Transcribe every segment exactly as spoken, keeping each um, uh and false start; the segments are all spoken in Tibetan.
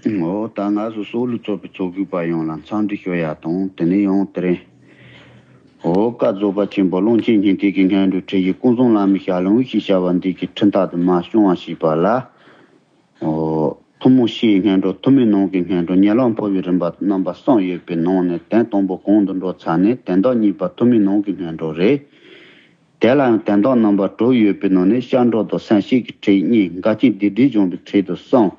འོ་ད་ང་ཚོ་སོག་ལུ་ཚོགས་པའི་ཚོགས་ཞུགས་པ་ཡོངས་ལ་འཚམས་འདྲི་ཞུ་ཡ་དང་དེ་ནས་ཡང་དེ་རིང་། འོ་བཀའ་རྫོགས་པ་ཆེན་པོ་ཀློང་ཆེན་སྙིང་ཐིག་གི་སྔོན་འགྲོ་ཁྲིད་ཡིག་ཀུན་བཟང་བླ་མའི་ཞལ་ལུང་ཞེས་བྱ་བ་འདི་གི་འཕྲིན་ཐག་དུ་མ་སྐྱོང་བ་ཞེས་པ་ལ། འོ། ཐུན་མོང་སྤྱིའི་སྔོན་འགྲོ་ཐུན་མིན་ནང་གི་སྔོན་འགྲོ་ཉེ་ལམ་འཕོ་བའི་རིམ་པ་རྣམ་པ་གསུམ་ཡོད་པའི་ནང་ནས་དོན་དང་པོ་གོང་དུ་འགྲོ་ཚར་ནས་དོན་དག་གཉིས་པ་ཐུན་མིན་ནང་གི་སྔོན་འགྲོ་རེད། དེ་ལ་ཡང་དོན་དག་རྣམ་པ་དྲུག་ཡོད་པའི་ནང་ནས་སྐྱབས་འགྲོ་དང་སེམས་བསྐྱེད་ཀྱི་ཁྲིད་གཉིས། འགལ་རྐྱེན་སྡིག་སྒྲིབ་སྦྱོང་བའི་ཁྲིད་དུ་གསུམ།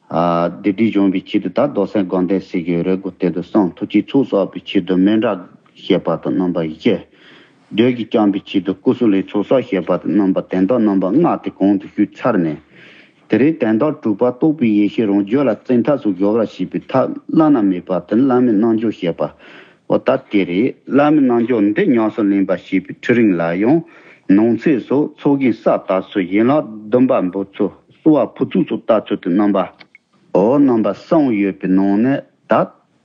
ཨ། སྡིག་སྒྲིབ་སྦྱོང་བའི་ཆེད་དུ་ད་རྡོར་སེམས་དགོངས་དོན་གསལ་བའི་རེ་སྐུལ་དེ་དུ་གསུམ། ཐུགས་བསྐྱེད་ཚོགས་བསགས་པའི་ཆེད་དུ་མཎྜལ་བཤད་པ་དང་རྣམ་པ་བཞི། བདུད་ཀྱིས་བསྐྱངས་པའི་ཆེད་དུ་ཀུ་སུ་ལུའི་ཚོགས་བསགས་བཤད་པ་དང་རྣམ་པ་དོན་དག་རྣམ་པ་ལྔ་དེ་གོང་དུ་ཞུས་ཚར་ནས། དེ་རིང་དོན་དག་དྲུག་པ་རྟོགས་པའི་ཡེ་ཤེས་རང་རྒྱུད་ལ་བཙན་ཐབས་སུ་འགྱུར་བར་བྱེད་པའི་ཐབས་བླ་ན་མེད་པ་དེ་ནི་བླ་མའི་རྣལ་འབྱོར་བཤད་པ། འོ་ད་དེ་རེད། བླ་མའི་རྣལ་འབྱོར་འདི་ཉམས་སུ་ལེན་པ་ཞེས་པའི་ཁྲིད་རིམ་ལ་ཡང་ནང་ཚན་སོགས་ཚོགས་རྒྱན་གསར་དར་ཚུལ། ཡན་ལག་བདུན་པ་འབུལ་ཚུལ། གསོལ་བ་ཕུར་ཚུགས་སུ་བཏབ་ཚུལ་དེ་རྣམ་པ། འོ་རྣམ་པ་གསུམ་ཡོད་པའི་ནང་ནས་ད་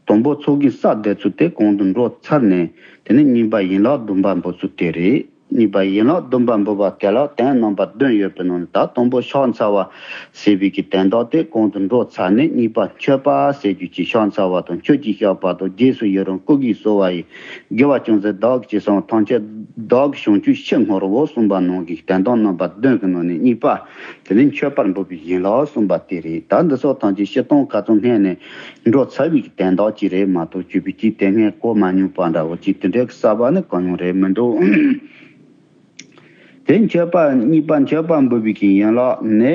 དང་པོ་ཚོགས་རྒྱན་གསར་དར་ཚུལ་དེ་གོང་དུ་འགྲོ་ཚར་ནས་དེ་ནས་གཉིས་པ་ཡན་ལག་བདུན་པ་འབུལ་ཚུལ་དེ་རེད། གཉིས་པ་ཡན་ལག་བདུན་པ་འབུལ་བ་དེ་ལ་དོན་རྣམ་པ་བདུན་ཡོད་པའི་ནང་ནས་ད་དང་པོ་ཕྱག་འཚལ་བ་ཟེར་བའི་གི་དོན་དག་དེ་གོང་དུ་འགྲོ་ཚར་ནས་གཉིས་པ་མཆོད་པ་ཟེར་རྒྱུ་གཅིག་ཕྱག་འཚལ་བ་དང་ཆོས་ཀྱི་བཤགས་པ་དང་རྗེས་སུ་ཡི་རང་སྐུ་གིས་གསོལ་བ་ཡི། དགེ་བ་ཅུང་ཟད་བདག་གིས་བསགས། ཐམས་ཅད་བདག་གི་བྱང་ཆུབ་ཕྱིར་བསྔོ་རོ་གསུངས་པ་ནང་གི་དོན་དག་རྣམ་པ་བདུན་གྱི་ནང་ནས་གཉིས་པ། དེ་ནི་མཆོད་པར་འབུལ་བའི་ཡན་ལག་གསུམ་པ་དེ་རེད། ད་འདི་སོགས་ཐམས་ཅད་སྤྱིར་བཏང་ཁ་ཚོན་སྔོན་ནས་འགྲོ་ཚར་བའི་གི་དོན་དག་ཅིག་རེད་མ་གཏོགས་བརྗོད་པའི་ཅིག་དེ་སྔོན་གོ་མ་མྱོང་པ་འདྲ་བོ་ཅིག་དེ་འདྲའི་གི་གསར་པ་ནི་གང་ཡང་རེད་མི་འདུག་དེ་མཆོད་པ་གཉིས་པ་མཆོད་པ་འབུལ་བའི་གི་ཡན་ལག་ནི།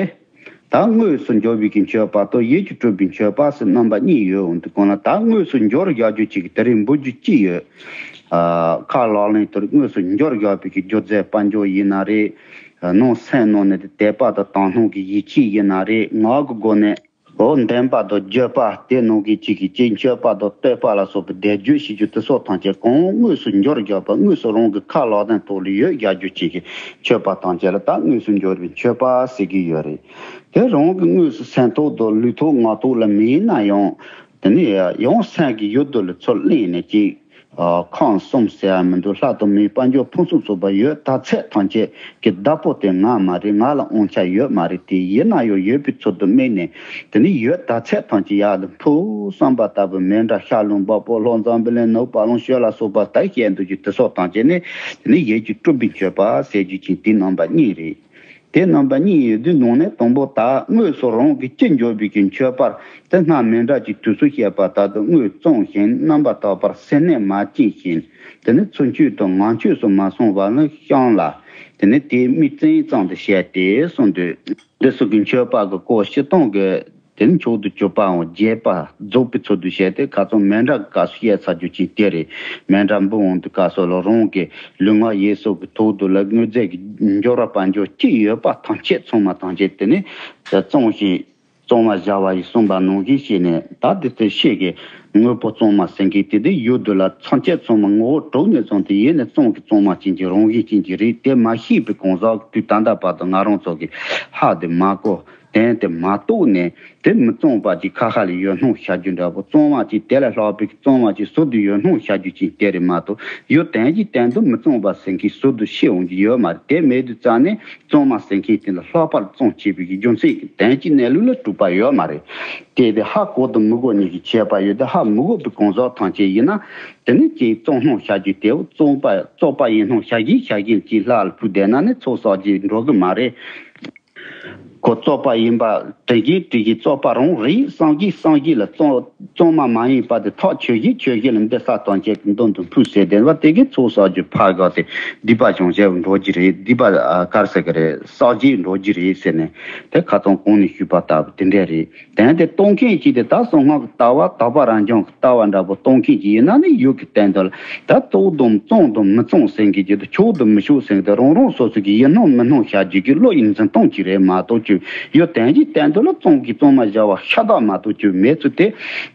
ད་དངོས་སུ་འབྱོར་བའི་གི་མཆོད་པ་དང་ཡིད་ཀྱིས་སྤྲུལ་པའི་མཆོད་པ་ཟེར་རྣམ་པ་གཉིས་ཡོད་འོང་དུས་གང་ལ་ད་དངོས་སུ་འབྱོར་བཞག་རྒྱུ་གཅིག་གི་དེ་རིང་འབུལ་རྒྱུ་གཅིག་ཡོད། ཨ། ཁ་ལག་ལེན་དུ་དངོས་སུ་འབྱོར་བཞག་པའི་གི་སྒྱུ་རྩལ་དཔལ་འབྱོར་ཡིན་ན་རེད། ནང་སེམས་ནང་ནས་དད་པ་དང་དག་སྣང་གི་ཡིད་ཆེས་ཡིན་ན་རེད། ངག་གི་སྒོ་ནས། འོ་འདོན་པ་དང་བརྗོད་པ་དེ་ནང་གི་གཅིག་གི་གཅིག་མཆོད་པ་དང་བསྟོད་པ་ལ་སོགས་པའི་བཟླས་བརྗོད་བྱེད་རྒྱུ་དེ་སོགས་ཐམས་ཅད་གང་དངོས་སུ་འབྱོར་བཞག་པ་དངོས་སུ་རང་གི་ཁ་ལག་ལེན་ཐོག་ལ་ཡོད་བཞག་རྒྱུ་གཅིག་གི་མཆོད་པ་ཐམས་ཅད་ལ་ད་དངོས་སུ་འབྱོར་བའི་མཆོད་པ་ཟེར་གྱི་ཡོད་རེད། དེ་རང་གི་དངོས་སུ་སེམས་ཐོག་དང་ལུས་ཐོག་ངག་ཐོག་ལ་མེད་ན་ཡང་དེ་ནི་ཡང་སེམས་ཀྱི་ཡུལ་དུ་ལ་ཚུར་ལེན་ནས་གཅིག་ཨ། ཁམས་གསུམ་ཟེར་ཡ་མི་འདུག་ལྷ་དང་མིའི་དཔལ་འབྱོར་ཕུན་སུམ་ཚོགས་པ་ཡོད་ད་ཚད་ཐམས་ཅད་ཀྱི་བདག་པོ་དེ་ང་མ་རེད། ང་ལ་དབང་ཆ་ཡོད་མ་རེད། དེ་ཡིན་ན་ཡང་ཡོད་པའི་ཚུལ་དུ་དམིགས་ནས་དེ་ནི་ཡོད་ད་ཚད་ཐམས་ཅད་ཡར་དུ་འཕུར་བསམ་པ་ལྟ་བུ་མཎྜལ་ཤ་ལུང་འབག་པོ་ལྷོ་འཛམ་བུ་གླིང་ནུབ་བ་ལང་ཤོད་ལ་སོགས་པ་ད་བཤད་འདུག་རྒྱུ་དེ་སོགས་ཐམས་ཅད་ནི་དེ་ནི་ཡིད་ཀྱིས་སྤྲུལ་པའི་མཆོད་པ་ཟེར་རྒྱུ་ཅན་དེའི་རྣམ་པ་གཉིས་རེད། དེ་རྣམ་པ་གཉིས་ཡོད་དུས་ནང་ནས་དང་པོ་ད་དངོས་སུ་རང་གི་ཅི་འབྱོར་བའི་གི་མཆོད་པར་དེ་སྔ་མཎྜལ་གྱི་དུས་སུ་བཤད་པ་ལྟར་དུ་དངོས་བཙོང་ཞིང་རྣམ་པར་དག་པར་སེར་སྣས་མ་བཅིངས་ཤིང་དེ་ནི་ཚུར་མཆོད་དང་ངང་མཆོད་སུ་མ་སོང་བར་ནི་བཤམས་ལ་དེ་ནི་དེའི་དམིགས་བཙན་ཙམ་དུ་བཤད་དེ་གསུངས་དུས་འདི་སོགས་ཀྱི་མཆོད་པ་གི་སྐོར་སྤྱིར་བཏང་གི་དེ་ནི་མཆོག་ཏུ་གྱུར་པའམ་རྒྱས་པ་རྫོགས་པའི་ཚུལ་དུ་བཤད་དེ་ཁ་སང་མཎྜལ་གྱི་སྐབས་སུ་བཤད་ཚར་རྒྱུ་ཅིག་དེ་རེད། མཎྜལ་འབུལ་འོང་དུས་སྐབས་སུ་ལ་རང་གི་ལུས་ངག་ཡིད་གསུམ་གྱི་ཐོག་ཏུ་ལ་དངོས་རྫས་ཀྱི་འབྱོར་བ་དཔལ་འབྱོར་ཅི་ཡོད་པ་ཐམས་ཅད་ཚང་མ་ཐམས་ཅད་དེ་ནི་བཙོང་ཞིང་བཙོང་བར་བྱ་བ་ཡི་གསུངས་པ་ནང་བཞིན་བྱས་ནས་ད་དེ་ལྟར་ཤེས་ཀྱི་དངོས་པོ་གཙང་མ་ཟེར་མཁན་དེ་དེ་ཡུལ་དུ་ལ་ཐམས་ཅད་ཚང་མ་ངོ་བོ་གྲུབ་ནས་བཟུང་སྟེ་ཡེ་ནས་བཙོང་གི་གཙང་མ་ཅན་གྱི་རང་བཞིན་ཅན་གྱི་རིགས་དེ་མ་ཤེས་པའི་གང་ཟག་གི་དུས་ད་ལྟ་བར་དུ་ང་རང་ཚོ་གི་ཧ་དེ་མ་གོ་དོན་དེ་མ་རྟོགས་ནས་དེ་མི་གཙང་བ་ཅིག་ཁ་ཁ་ལ་ཡོད་སྣང་བྱ་རྒྱུ་འདྲ་པོ་གཙང་བ་ཅིག་དེ་ལས་ལྷག་པའི་གཙང་བ་ཅིག་ཟུར་དུ་ཡོད་སྣང་བྱ་རྒྱུ་ཅན་དེ་རེད་མ་གཏོགས་ཡུལ་དོན་གྱི་དོན་དུ་མི་གཙང་བ་ཟེར་མཁན་ཟུར་དུ་ཤེས་འོང་རྒྱུ་ཡོད་མ་རེད། དེ་མེད་དུས་ཙང་ནས། གཙང་མ་ཟེར་མཁན་དེ་ལ་ལྷག་པར་གཙང་བྱེད་པའི་རྒྱུ་མཚན་གྱི་དོན་གྱི་གནས་ལུགས་ལ་གྲུབ་པ་ཡོད་མ་རེད། དེ་དེ་ཧ་གོ་དང་མི་གོ་གཉིས་ཀྱི་ཁྱད་པར་ཡོད་དེ་ཧ་མི་གོ་བའི་གང་ཟག་ཐམས་ཅད་ཡིན་ན་དེ་ནི་ཅིག་བཙོང་སྣང་བྱ་རྒྱུ་དེའོ་བཙོང་པ་བཙོག་པ་ཡིན་སྣང་བྱ་གིན་བྱ་གིན་གྱིས་ལྷ་ལ་ཕུལ་བསྡད་ན་ནི་ཚོགས་བསགས་རྒྱུ་འགྲོ་གི་མ་རེད། ཁོ་བཙོག་པ་ཡིན་པ་དྲན་གིན་དྲན་གིན་བཙོག་པ་རང་རེད་བསམ་གིན་བསམ་གིན་ལ་བཙོང་། གཙང་མ་མ་ཡིན་པ་དེ་ཐག་ཆོད་བཞིན་ཆོད་བཞིན་ལ་འདི་ས་དོན་ཆེན་གྱི་མདུན་དུ་འཕུར་ཟེར་བསྡད་པ་དེ་གིས་ཚོགས་བསགས་རྒྱུ་ཕར་འགག་སྟེ་སྡིག་པ་བྱང་ཆེ་བར་འགྲོ་རྒྱུ་རེད། སྡིག་པ་ཨ་གར་ཟེར་གི་རེད། བསགས་རྒྱུ་འགྲོ་རྒྱུ་རེད་ཟེར་ནས་དེ་ཁ་སང་གོང་ནས་ཞུས་པ་ལྟ་བུ་དེ་འདྲ་རེད། དོན་དེ་གཏོང་མཁན་གྱིས་དེ་ད་གསང་སྔགས་ཀྱི་ལྟ་བ་དག་པ་རང་བྱུང་གི་ལྟ་བ་འདྲ་པོ་གཏོང་མཁན་གྱིས་ཡིན་ན་ནི་ཡུལ་གྱི་སྟེང་དུ་ལ་ད་བཙོག་དང་བཙོང་དང་མི་བཙོང་ཟེར་མཁན་གྱི་དེ་ཆོག་དང་མི་ཆོག་ཟེར་མཁན་དེ་རང་རང་སོ་སོ་གི་ཡིན་སྣང་མིན་སྣང་བྱ་རྒྱུ་གི་བློ་ཡི་འཛིན་སྟངས་ཀྱིས་རེད་མ་གཏོགས་ཀྱི་ཡུལ་དོན་གྱི་སྟེང་དུ་ལ་བཙོང་གིན་བཙོང་མ་བྱ་བ་ཤ་སྟག་མ་གཏོགས་ཀྱི་མེད་ཚུལ་དེ།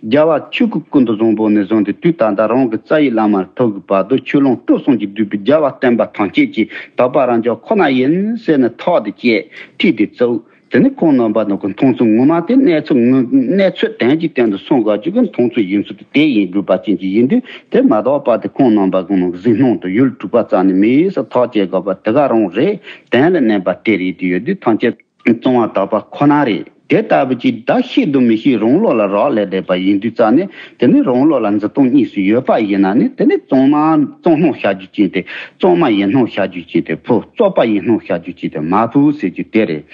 རྒྱལ་བ་ཆོས་ཀྱི་སྐུ་མདོག་བཟང་པོ་ནས་བཟུང་སྟེ་དུས་ད་ལྟ་རང་གི་རྩ་བའི་བླ་མར་ཐུག་གི་བར་དུ་ཆོས་ལོངས་སྤྲུལ་གསུམ་གྱིས་བསྡུས་པའི་རྒྱལ་བ་བསྟན་པ་ཐམས་ཅད་ཀྱི་དག་པ་རང་བྱུང་ཁོ་ན་ཡིན་ཟེར་ནས་ཐག་དེ་བཅད་ཐིག་དེ་བཙུགས། དེ་ནི་ཁོང་རྣམ་པ་ནང་གི་མཐོང་ཚུལ་ངོ་མ་དེ་གནས་ཚུལ་ངོ་གནས་ཚུལ་དོན་གྱི་སྟེང་དུ་སོང་དགོས་རྒྱུ་གི་མཐོང་ཚུལ་ཡིན་ཚུལ་དེ་ཡིན་དགོས་པ་ཅན་གྱི་ཡིན་དུས་དེ་མ་དག་པ་དེ་ཁོང་རྣམ་པ་གི་ནང་གི་གཟིགས་སྣང་དུ་ཡུལ་གྲུབ་པ་རྩ་ནས་མེད་ས་ཐག་བཅད་དགོས་པ་དེ་ག་རང་རེད། དོན་ལ་གནས་པ་དེ་རེད་དེ་ཡོད་དུས་ཐམས་ཅད་གཙང་བ་དག་པ་ཁོ་ན་རེད། དེ་ལྟ་བུ་ཅིག་ད་ཤེས་དང་མི་ཤེས་རང་ལོགས་ལ་རག་ལས་བསྡད་པ་ཡིན་དུས་ཙང་ནས། དེ་ནི་རང་ལོགས་ལ་འཛིན་སྟངས་གཉིས་སུ་ཡོད་པ་ཡིན་ན་ནི། དེ་ནི་གཙང་མ་གཙང་སྣང་བྱ་རྒྱུ་ཅན་དེ། གཙང་མ་ཡིན་སྣང་བྱ་རྒྱུ་ཅན་དེ་ཕུད། རྩོད་པ་ཡིན་སྣང་བྱ་རྒྱུ་ཅན་དེ་མ་ཕུད་ཟེར་རྒྱུ་དེ་རེད།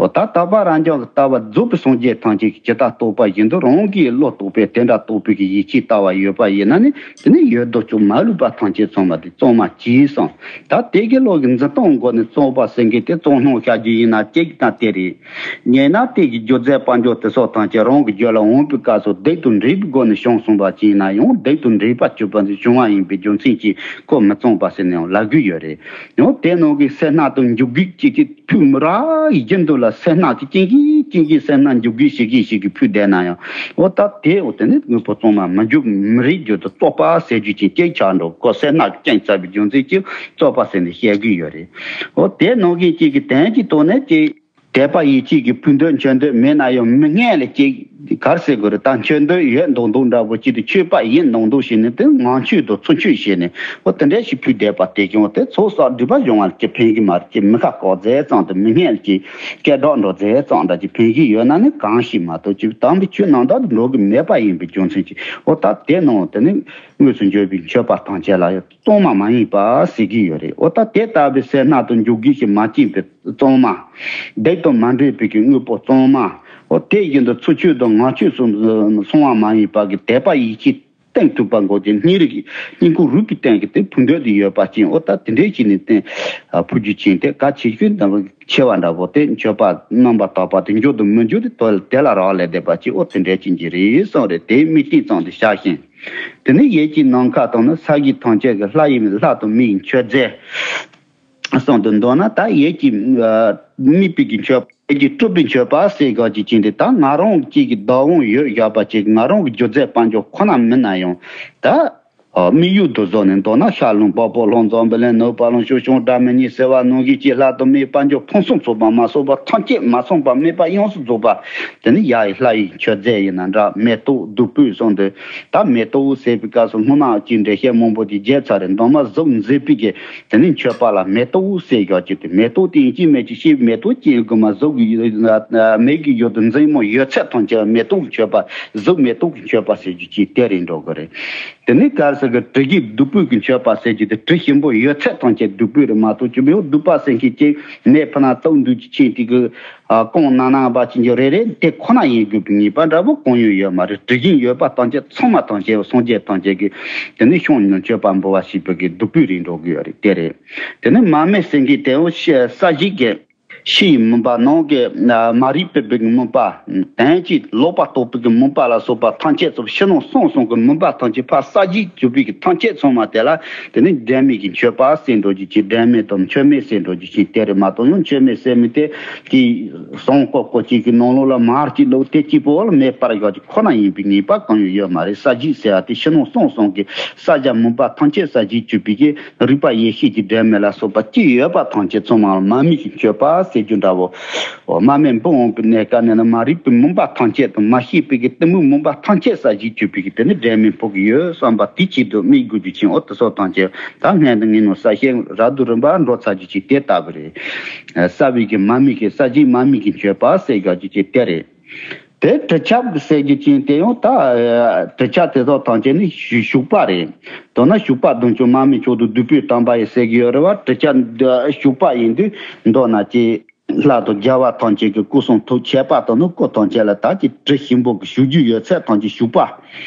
འོ་ད་དག་པ་རང་རྒྱལ་གྱི་ལྟ་བ་རྫོགས་པའི་སངས་རྒྱས་ཐམས་ཅད་ཀྱིས་ཇི་ལྟར་རྟོགས་པ་བཞིན་དུ། རང་གིས་བློ་རྟོགས་པའི་དེ་འདྲ་རྟོགས་པའི་གི་ཡིད་ཆེས་ལྟ་བ་ཡོད་པ་ཡིན་ན་ནི། དེ་ནི་ཡོད་དོ་ཅོག་མ་ལུས་པ་ཐམས་ཅད་ཚང་མ་དེ་གཙང་མ་གྱིས་སོང་། ད་དེ་གི་བློ་གི་འཛིན་སྟངས་སྒོ་ནས་རྩོད་པ་ཟེར་མཁན་དེ། གཙང་སྣང་བྱ་རྒྱུ་ཡིན་ན་གཅིག་དང་དེ་རེད། ཡང་ན་དེ་གི་རྒྱུ་རྫས་དཔལ་འབྱོར་དེ་སོགས་ཐམས་ཅད་རང་གི་རྒྱུད་ལ་འོང་པའི་སྐབས་སུ་སྡིག་དང་འདྲེས་པའི་སྒོ་ནས་བྱུང་སོང་བ་ཅིག་ཡིན་ན་ཡང་། སྡིག་དང་འདྲེས་པ་གྱུར་པ་འདི་བྱུང་བ་ཡིན་པའི་རྒྱུ་མཚན་གྱིས་ཁོ་མི་གཙང་བ་ཟེར་ནས་ཡང་ལབ་གི་ཡོད་རེད། ཡང་དེ་ནང་གི་སེར་སྣ་དང་འཇུག་གི་གཅིག་གི་ཕུད་མི་རག་ཡིན་རྒྱུ་འདུག་ལ། སེར་སྣ་གི་རྐྱེན་གྱིས་རྐྱེན་གྱིས་སེར་སྣ་འཇུག་གི་ཞིག་གིས་ཞིག་གིས་ཕུད་བསྡད་ན་ཡང་། འོ་ད་དེ་འོ་དེ་ནི་དངོས་པོ་གཙང་མ་མི་འཇུག་མི་རེད། རྒྱུ་དུ་རྩོད་པ་ཟེར་རྒྱུ་ཅིག་གཅིག་ཆགས་འགྲོ། ཁོ་སེར་སྣ་གི་རྐྱེན་བྱས་པའི་རྒྱུ་མཚན་གྱིས་རྩོད་པ་ཟེར་ནས་བཤད་གི་ཡོད་རེད། འོ་དེ་ནང་གི་གཅིག་གི་དོན་གྱི་ཐོག་ནས་ཅིག་དད་པ་ཡིད་ཆེས་ཀྱི་ཕུད་འདོད་མཆོད་འདོད་མེད་ན་ཡང་། མི་སྔོན་ལ་ཅིག་ག་རེ་ཟེར་དགོས་རེད། ད་མཆོད་འདོད་ཡོད་མདོག་མདོག་འདྲ་པོ་ཅིག་དང་། མཆོད་པ་ཡིན་མདོག་མདོག་བྱས་ནས། དེ་ངང་མཆོད་དང་ཚུར་མཆོད་བྱས་ནས། འོ་དེ་འདྲ་ཞིག་ཕུད་བསྡད་པ་དེ་ཀྱང་དེ་ཚོགས་བསགས་སྒྲིབ་པ་སྦྱོང་བ་ལ་ཅིག་ཕན་གྱི་མ་རེད། ཅིག་མི་ཁ་བཀོག་ཙམ་ཙམ་དང་། མི་སྔོན་ལ་ཅིག་སྐད་གྲགས་འགྲོ་ཙམ་ཙམ་འདྲ་ཅིག་ཕན་གྱི་ཡོད་ན་ནི། གང་ཞིག་མ་གཏོགས་ཅིག་དམ་པའི་ཆོས་རྣམ་དག་ཏུ་འགྲོ་གི་མེད་པ་ཡིན་པའི་རྒྱུ་མཚན་གྱིས། འོ་ད་དེ་ནང་དེ་ནི་དངོས་སུ་འབྱོར་བའི་མཆོད་པ་ཐམས་ཅད་ལ་ཡང་གཙང་མ་མ་ཡིན་པ་ཟེར་གྱི་ཡོད་རེད། འོ་ད་དེ་ལྟ་བུའི་སེར་སྣ་དང་འཇུག་གི་ཞིག་མ་སྐྱེས་པའི་གཙང་མ། སྡིག་དང་མ་འདྲེས་པའི་གི་དངོས་པོ་གཙང་མ། འོ་དེ་བཞིན་དུ་ཚུར་མཆོད་དང་ངང་མཆོད་སོགས་སོང་བ་མ་ཡིན་པ་གི་དད་པ་ཡིད་ཆེས་གཏིང་ཐུབ་པ་དགོས་ཀྱི། སྙིང་རུས་ཀྱི་སྙིང་ཁུང་རུས་པའི་གཏིང་གི་དེ་ཕུད་འདོད་དེ་ཡོད་པ་ཅན། འོ་ད་དེ་འདྲའི་ཞིག་ནི་བརྟེན་ཕུད་རྒྱུ་ཅན་དེ་གལ་ཆེ་ཤོས་དང་ཆེ་བ་འདྲ་པོ་དེ། མཆོད་པ་རྣམ་པར་དག་པ་དེ་འཇུག་དང་མི་འཇུག་དེ་དོ་དེ་ལ་རག་ལས་བསྡད་པ་ཅིག་འོ་དེ་འདྲའི་ཅན་གྱི་རེད་གསུངས་རེད། དེའི་དམིགས་གཏད་ཙམ་དུ་བཞག་ཤིང་། དེ་ནས་ཡིད་ཀྱི་ནམ་མཁའ་དང་ནི། ས་གཞི་ཐམས་ཅད་ཀྱི་ལྷ་ཡི་ལྷ་དང་མིའི་མཆོད་རྫས་གསུམ་དུ་འདོད་ན། ད་ཡིད་ཀྱི་དམིགས་པའི་གི་མཆོད་པ། ཡིད་ཀྱི་སྤྲུལ་པའི་མཆོད་པ་ཟེར་དགོས་ཀྱི་ཅན་དེ། ད་ང་རང་གཅིག་གི་བདག་དབང་ཡོད་བཞག་པ་ཅིག་ང་རང་གི་རྒྱུ་རྫས་དཔལ་འབྱོར་ཁོ་ན་མིན་ན་ཡང་། ད་དམིགས་ཡུལ་དུ་བཟུང་ནས་འདོད་ན། ཤར་ལུང་བ་པོ་ལྷོ་འཛམ་བུ་གླིང་ནུབ་བ་ལུང་ཞོ་ཤོང་སྒྲ་མི་སྙན་ཟེར་བ་ནང་བཞིན་གྱི་ལྷ་དང་མིའི་དཔལ་འབྱོར་ཕུན་སུམ་ཚོགས་པ་མ་གསོག་པ་ཐམས་ཅད་མ་ཚང་བ་མེད་པ་ཡོངས་སུ་རྫོགས་པ། དེ་ནི་ཡ་ཡི་ལྷ་ཡི་མཆོད་རྫས་ཡིན་ན་འདྲ། མེ་ཏོག་བདུག་སྤོས་གསུམ་དུ། ད་མེ་ཏོག་ཟེར་བའི་སྐབས་སུ་སྔོན་མ་ཅིག་འགྲེལ་བཤད་མང་པོ་ཅིག་བརྒྱབ་ཚར་རེད། མདོར་ན་གཟུགས་མཛེས་པའི་གི་དེ་ནི་མཆོད་པ་ལ་མེ་ཏོག་ཟེར་ཡོད་ཀྱི་དེ། མེ་ཏོག་དེ་ཡིན་གཅིག་མིན་གཅིག་ཤེས་མེ་ཏོག་སྐྱེ་དགོས་མ། གཟུགས་ཀྱི་མིག་གི་ཡུལ་དུ་མཛེས་མ་ཡོད་ཚད་ཐམས་ཅད་མེ་ཏོག་གི་མཆོད་པ། གཟུགས་མེ་ཏོག་གི་མཆོད་པ་ཟེར་རྒྱུ་ཅིག་དེ་རེད་འགྲོ་གི་རེད། དེ་ནས་ག་རེ་ཟེར་གི། དྲི་གི་བདུག་སྤོས་ཀྱི་མཆོད་པ་ཟེར་རྒྱུ་དེ། དྲི་ཞིམ་པོ་ཡོད་ཚད་ཐམས་ཅད་བདུག་སྤོས་རེད་མ་གཏོགས། ཅི་མིན་བདུག་པ་ཟེར་མཁན་ཅིག་མེ་ཕུ་ན་བཏུག་འདུག་ཅིག་ཅན་དེ་གི་ཨ་གང་ན་ན་བ་ཅན་གྱི་རེ་རེ་དེ་ཁོ་ན་ཡིན་དགོས་པའི་ངེས་པ་འདྲ་པོ་གང་ཡང་ཡོད་མ་རེད། དྲི་ཞིམ་ཡོད་པ་ཐམས་ཅད་ཚང་མ་ཐམས་ཅད་སངས་རྒྱས་ཐམས་ཅད་ཀྱི་དེ་ནས་ཤིང་མཆོད་པ་འབུལ་བ་ཞེས་པའི་གི་བདུག་སྤོས་རེད་འགྲོ་གི་ཡོད་རེད། དེ་རེད། དེ་ནས་མར་མེ་ཟེར་མཁན་དེ་འོ་ས་གཞི་གི་ཕྱི་ཡི་མུན་པ། ནང་གི་མ་རིག་པའི་བུ་གི་མུན་པ། དོན་གྱི་ལོག་པ་རྟོག་པའི་གི་མུན་པ་ལ་སོགས་པ་ཐམས་ཅད་ཚོ་ཕྱི་ནང་གསང་གསུམ་གྱི་མུན་པ་ཐམས་ཅད་ཕར་ས་གཞི་གྱུར་པའི་གི་ཐམས་ཅད་ཚང་མ་དེ་ལ་དེ་ནི་སྒྲོན་མེ་གི་མཆོད་པ་ཟེར་འགྲོ་རྒྱུ་ཅིག་སྒྲོན་མེ་དང་མཆོད་མེ་ཟེར་འགྲོ་རྒྱུ་ཅིག་དེ་རེད་མ་གཏོགས། ཡང་མཆོད་མེ་ཟེར་མི་དེ་དེ་ཟངས་ཀོ་ཀོ་ཅིག་གི་ནང་ལོགས་ལ་མར་གཅིག་བླུགས། དེ་གཅིག་པོ་ལ་མེ་སྤར་ཡག་ཅིག་ཁོ་ན་ཡིན་པའི་ངེས་པ་གང་ཡང་ཡོད་མ་རེད། ས་གཞི་ཟེར་བ་དེ་ཕྱི་ནང་གསང་གསུམ་གྱི་ས་གཞི་མུན་པ་ཐམས་ཅད་ས་གཞི་གྱུར་པའི་གི་རིག་པ་ཡེ་ཤེས་ཀྱི་སྒྲོན་མེ་ལ་སོགས་པ་ཅི་ཡོད་པ་ཐམས་ཅད་ཚང་མ་ལ་མར་མེ་གི་མཆོད་པ་ཟེར་རྒྱུ་འདྲ་བོ། འོ་མར་མེ་འབུད་འོང་པའི་གནས་སྐབས་ནས་ནི་མ་རིག་པའི་མུན་པ་ཐམས་ཅད་དང་མ་ཤེས་པའི་གི་གཏི་མུག་མུན་པ་ཐམས་ཅད་ས་གཞི་གྱུར་པའི་གི་དེ་ནི་སྒྲོན་མེ་ཕོག་གི་ཡོད་བསམ་པ་དེ་ཆེད་དུ་དམིགས་དགོས་རྒྱུ་ཅན། འོ་དེ་སོགས་ཐམས་ཅད་ད་སྔོན་དུ་ངས་ནོར་ས་ཞེས་ར་དུ་རིམ་པ་འགྲོ་ཚར་རྒྱུ་ཅིག་དེ་ལྟ་བུ་རེད། ས་བའི་གི་མར་མེ་གི་ས་གཞི་མར་མེ་གི་མཆོད་པ་ཟེར་ཡག་རྒྱུ་ཅིག་དེ་རེད། དེ་དྲི་ཆབ་ཀྱི་ཟེར་རྒྱུ་ཅན་དེ་ཡང་ད་དྲི་ཆབ་དེ་དག་ཐམས་ཅད་ནི་ཞུ་ཞུགས་པ་རེད། མདོར་ན་ཞུགས་པ་བདུན་ཅུ་མར་མེ་མཆོག་ཏུ་བདུག་སྤོས་དམ་པ་ཡི་ཟེར་གྱི་ཡོད་རེད་བ། དྲི་ཆབ་འདི་ཞུགས་པ་ཡིན་དུས་མདོར་ན་ཅི་ལྷ་དང་རྒྱལ་བ་ཐམས་ཅད་ཀྱི་སྐུ་གསུང་ཐུགས་ཁྱད་པར་དུ་ནི་སྐུ་ཐམས་ཅད་ལ་ད་ཅི་དྲི་ཞིམ་པོ་གི་ཞུགས་རྒྱུ་ཡོད་ཚད་ཐམས་ཅད་ཞུགས་པ།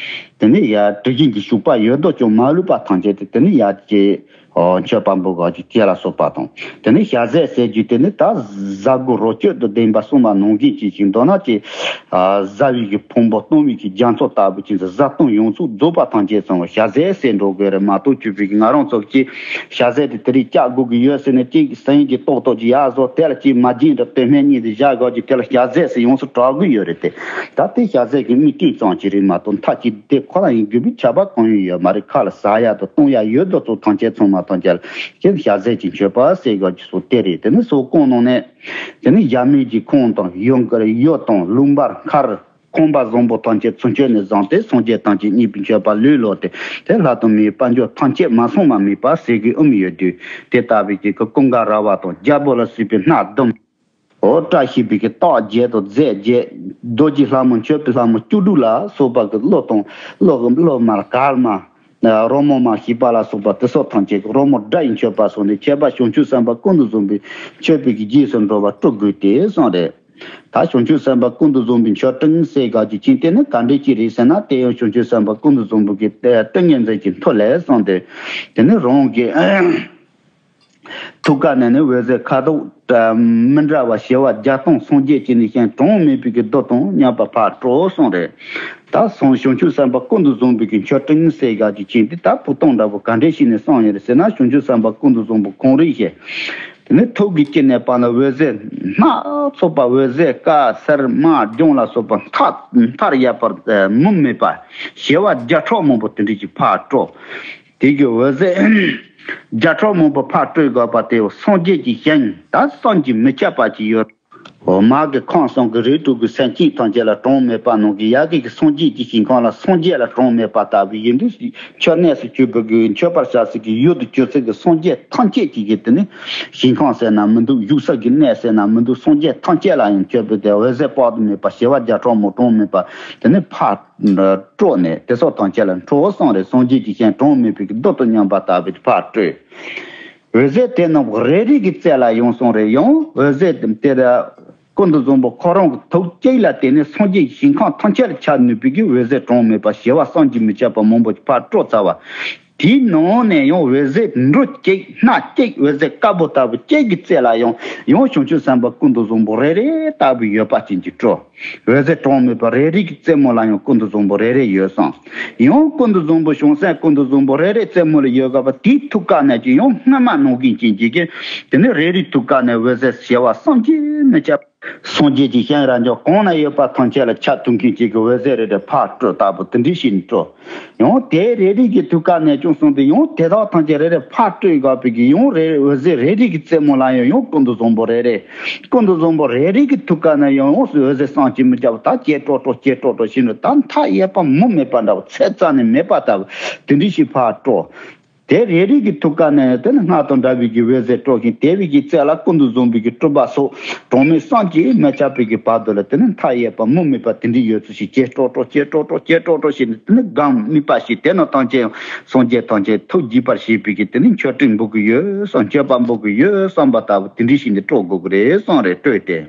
དེ་ནི་ཡ་དྲི་ཞིམ་གྱི་ཞུགས་པ་ཡོད་དོ་ཅོག་མ་ལུས་པ་ཐམས་ཅད་དེ་དེ་ནི་ཡ་ཅི། ཨོ་མཆོད་པ་འབུལ་དགོས་ཀྱི་ཅེས་ལ་སོགས་པ་དང་། དེ་ནས་ཞལ་ཟས་ཟེར་རྒྱུ་དེ་ནི་ད་བཟའ་དགུ་རོ་སྐྱོད་དུ་ལྡན་པ་གསུངས་པ་ནང་བཞིན་གྱི་ཅིག་མདོར་ན་ཅིག་ཨ་བཟའ་བའི་གི་ཕུང་པོ་སྟོང་བའི་གི་རྒྱ་མཚོ་ལྟ་བུ་ཅིག་བཟའ་བཏུང་ཡོངས་སུ་རྫོགས་པ་ཐམས་ཅད་ཚང་བ་ཞལ་ཟས་ཟེར་འགྲོ་དགོས་རེད་མ་གཏོགས། གྱུར་པའི་གི་ང་རང་ཚོ་ཅིག་ཞལ་ཟས་དེ་དེ་རིགས་བཅག་དགོས་ཀྱི་ཡོད་ཟེར་ནས་ཅིག་སེམས་ཀྱི་ཏོག་ཏོག་ཅིག་ཡར་བཟོ། དེ་ལ་ཅིག་མ་བརྗེད་འདྲ་དོན་སྨད་གཉིས་དེ་བཞག་དགོས་ཀྱི་དེ་ལ་ཞལ་ཟས་ཟེར་ཡོངས་སུ་གྲགས་ཀྱི་ཡོད་རེད་དེ། ད་དེ་ཞལ་ཟས་ཀྱི་དམིགས་གཏད་ཙམ་ཅིག་རེད་མ་གཏོགས་མཐའ་གཅིག་དེ་ཁོ་རང་ཡིན་དགོས་པའི་ཁྱབ་པ་གང་ཡང་ཡོད་མ་རེད། ཁ་ལ་ཟ་ཡ་དང་བཏུང་ཡ་ཡོད་དོ་ཚོ་ཐམས་ཅད་ཚང་མ་ཐམས་ཅད་ལ་ཅིག་ཞལ་ཟས་ཀྱི་མཆོད་པ་ཟེར་ཡག་ཅིག་སོགས་དེ་རེད། དེ་ནི་སོགས་གང་གནང་ནས་དེ་ནི་ཡ་མེད་ཀྱི་ཁོང་དང་ཡུལ་དཀར་ཡུལ་དང་ལུང་འབར་མཁར་ཁང་པ་བཟང་པོ་ཐམས་ཅད་ཚུར་མཆོད་ནས་བཟུང་སྟེ་སངས་རྒྱས་ཐམས་ཅད་མཉེས་པའི་མཆོད་པ་ལུས་ལོག་སྟེ། དེ་ལྷ་དང་མིའི་དཔལ་འབྱོར་ཐམས་ཅད་མ་ཚང་བ་མེད་པ་ཟེར་གྱི་ཨུམ་ཡོད་དུས། དེ་ལྟ་བུའི་ཅིག་གི་ཀུན་དགའ་ར་བ་དང་རྒྱལ་པོ་ལ་གསོལ་བའི་སྣ་བདུན། འོ་བཀྲ་ཤིས་པའི་གི་རྟགས་བརྒྱད་དང་རྫས་བརྒྱད། རྡོ་རྗེ་ལྷ་མོ་མཆོད་པའི་ལྷ་མོ་བཅུ་དྲུག་ལ་སོགས་པ་གི་གླུ་དང་གླུ་གླུ་མར་གར་མ། རོལ་མོ་མ་ཞེས་པ་ལ་སོགས་པ་དེ་སོགས་ཐམས་ཅད་ཀྱི་རོལ་མོ་སྒྲ་ཡི་མཆོད་པ་སོགས་ནས་མཆོད་པ་བྱང་ཆུབ་སེམས་དཔའ་ཀུན་ཏུ་བཟང་པོའི་མཆོད་པའི་གི་རྗེས་སུ་འགྲོ་བ་སྤྲོ་དགོས་ཏེ་གསུངས་རེད། ད་བྱང་ཆུབ་སེམས་དཔའ་ཀུན་ཏུ་བཟང་པོའི་མཆོད་སྤྲིན་ཟེར་ག་གི་ཅིང་དེ་ནི་ག་འདྲས་ཅིག་རེད་ཟེར་ན། དེ་ཡང་བྱང་ཆུབ་སེམས་དཔའ་ཀུན་ཏུ་བཟང་པོ་གི་ཏིང་ངེ་འཛིན་གྱི་མཐུ་ལས་གསུངས་ཏེ། དེ་ནི་རང་གི་ཐུགས་ཀ་ནས་ནི་འོད་ཟེར་ཁ་དོག་མི་འདྲ་བ་བྱེ་བ་བརྒྱ་སྟོང་སངས་རྒྱས་ཀྱི་ནི་ཞིང་གྲངས་མེད་པའི་གི་རྡུལ་དང་མཉམ་པ་ཕར་སྤྲོ་གསུངས་རེད། ད་སོང་བྱང་ཆུབ་སེམས་དཔའ་ཀུན་ཏུ་བཟང་པོའི་གི་མཆོད་སྤྲིན་ཟེར་ག་གི་ཅིང་དེ་ད་ཕུག་སྟོང་འདྲ་པོ་ག་འདྲས་ཞིག་ནས་གསུངས་ཡོད་རེད་ཟེར་ན། བྱང་ཆུབ་སེམས་དཔའ་ཀུན་ཏུ་བཟང་པོ་གང་རིགས་ཤེས། དེ་ནི་ཐུགས་ཀྱི་དཀྱིལ་ནས་བར་ན་འོད་ཟེར་སྣ་ཚོགས་པ། འོད་ཟེར་དཀར་སེར་དམར་ལྗང་ལ་སོགས་པ་མཐའ་མཐའ་ཡས་པར་མུ་མེད་པ་བྱེ་བ་བརྒྱ་ཕྲག་མང་པོ་དེ་འདྲ་ཅིག་ཕར་སྤྲོ། དེ་གི་འོད་ཟེར་བརྒྱ་ཕྲག་མང་པོ་ཕར་སྤྲོ་དགོས་པ་དེ་སངས་རྒྱས་ཀྱི་ཞིང་ད་བསམ་གྱིས་མི་ཁྱབ་པ་ཅིག་ཡོད། འོ་མ་གི་ཁམས་གསུམ་གྱི་རིགས་དྲུག་གི་སེམས་ཅན་ཐམས་ཅད་ལ་གྲངས་མེད་པ་ནང་གི་ཡ་གི་གི་སངས་རྒྱས་ཀྱི་ཞིང་ཁམས་ལ་སངས་རྒྱས་ལ་གྲངས་མེད་པ་ལྟ་བུ་ཡིན་དུས། མཆོད་གནས་སུ་གྱུར་པའི་གི་མཆོད་པར་བྱ་སའི་གི་ཡུལ་དུ་གྱུར་ཚུལ་གྱི་སངས་རྒྱས་ཐམས་ཅད་ཀྱི་གི་དེ་ནི་ཞིང་ཁམས་ཟེར་ན་མི་འདུག། བཞུགས་ས་གི་གནས་ཟེར་ན་མི་འདུག། སངས་རྒྱས་ཐམས་ཅད་ལ་ཡང་མཆོད་པའི་དེ་འོད་ཟེར་དཔག་ཏུ་མེད་པ་བྱེ་བ་བརྒྱ་ཕྲག་མང་གྲངས་མེད་པ་དེ་ནི་ཕར་སྤྲོ་ནས་དེ་སོགས་ཐམས་ཅད་ལ་འཕྲོ་བ་གསུངས་རེད། སངས་རྒྱས་ཀྱི་ཞིང་གྲངས་མེད་པའི་གི་རྡུལ་དང་མཉམ་པ་ལྟ་བུའི་ཕར་སྤྲོ། འོད་ཟེར་དེ་རྣམས་རེ་རེ་གི་རྩེ་ལ་ཡང་གསུངས་རེད། ཡང་འོད་ཟེར་དེ་ལ་ཀུན་ཏུ་བཟང་པོ་ཁོ་རང་གི་ཐུགས་གཅིག་ལ་བརྟེན་ནས་སངས་རྒྱས་ཞིང་ཁམས་ཐམས་ཅད་ལ་ཁྱབ་ནུས་པའི་གི་འོད་ཟེར་གྲངས་མེད་པ་བྱེ་བ་བསམ་གྱིས་མི་ཁྱབ་པ་མང་པོ་ཕར་སྤྲོ་ཚར་བ། དེའི་ནང་ནས་ཡང་འོད་ཟེར་འབྲུ་གཅིག་སྣ་གཅིག་འོད་ཟེར་དཀར་པོ་ལྟ་བུ་གཅིག་གི་རྩེ་ལ་ཡང་ཡང་བྱང་ཆུབ་སེམས་དཔའ་ཀུན་ཏུ་བཟང་པོ་རེ་རེ་ལྟ་བུ་ཡོད་པ་ཅན་གྱི་སྤྲོ། འོད་ཟེར་གྲངས་མེད་པ་རེ་རེ་གི་རྩེ་མོ་ལ་ཡང་ཀུན་ཏུ་བཟང་པོ་རེ་རེ་ཡོད་གསུངས། ཡང་ཀུན་ཏུ་བཟང་པོ་བྱང་སེམས་ཀུན་ཏུ་བཟང་པོ་རེ་རེ་རྩེ་མོ་ལ་ཡོད་དགོས་པ་དེའི་ཐུགས་ཀ་ནས་ཀྱང་ཡང་སྔ་མ་ནང་བཞིན་ཅན་གྱི་གི་དེ་ནི་རེ་རེའི་ཐུགས་ཀ་ནས་འོད་ཟེར་བྱེ་བ་བསམ་གྱིས་མི་ཁྱབ། སངས་རྒྱས་ཀྱི་ཞིང་རབ་འབྱམས་གང་ན་ཡོད་པ་ཐམས་ཅད་ལ་ཁྱབ་ཐུབ་མཁན་ཅན་གྱི་འོད་ཟེར་རེ་རེ་ཕར་སྤྲོ་ལྟ་བུ་དེ་འདྲ་ཞིག་ནས་སྤྲོ། ཡང་དེ་རེ་རེ་གི་ཐུགས་ཀ་ནས་ཀྱང་གསུངས་ཏེ། ཡང་དེ་དག་ཐམས་ཅད་རེ་རེ་ཕར་སྤྲོ་དགོས་པའི་གི་ཡང་རེ་འོད་ཟེར་རེ་རེ་གི་རྩེ་མོ་ལ་ཡང་ཡང་ཀུན་ཏུ་བཟང་པོ་རེ་རེ། ཀུན་ཏུ་བཟང་པོ་རེ་རེ་གི་ཐུགས་ཀ་ནས་ཡང་ཡང་སུ་འོད་ཟེར་བསམ་གྱིས་མི་ཁྱབ་པ་ད་ཇེ་སྤྲོ་སྤྲོ་ཇེ་སྤྲོ་སྤྲོ་ཞིག་ནས་ད་མཐའ་ཡས་པ་མུ་མེད་པ་འདྲ་བ་ཚད་རྩ་ནས་མེད་པ་ལྟ་བུ་དེ་འདྲ་ཞིག་ཕར་སྤྲོ། དེ་རེ་རེ་གི་ཐུགས་ཀ་ནས་དེ་ནི་སྔར་དང་འདྲ་བའི་གི་འོད་ཟེར་སྤྲོ་ཞིང་། དེ་བས་ཀྱི་རྩེ་ལ་ཀུན་ཏུ་བཟང་པོའི་གི་སྤྲུལ་པ་སོགས་གྲངས་མེད་བསམ་གྱིས་མི་ཁྱབ་པའི་གི་བར་དུ་ལ་དེ་ནི་མཐའ་ཡས་པ་མུ་མེད་པ་དེ་འདྲའི་ཡོད་ཚུལ་ཞིག་ཇེ་སྤྲོ་སྤྲོ་ཇེ་སྤྲོ་སྤྲོ་ཇེ་སྤྲོ་སྤྲོ་ཞེས་ནས་དེ་ནི་གང་དམིགས་པ་ཞིག་དེ་རྣམས་ཐམས་ཅད་ཡང་སངས་རྒྱས་ཐམས་ཅད་ཐུགས་དགྱེས་པར་བྱེད་པའི་གི་དེ་ནི་མཆོད་སྤྲིན་འབུལ་གི་ཡོད་བསམ། མཆོད་པ་འབུལ་གི་ཡོད་བསམ་པ་ལྟ་བུ་དེ་འདྲའི་ཞིག་ནས་སྤྲོ་དགོས་ཀྱི་རེད་གསུངས་རེད། སྤྲོས་ཏེ།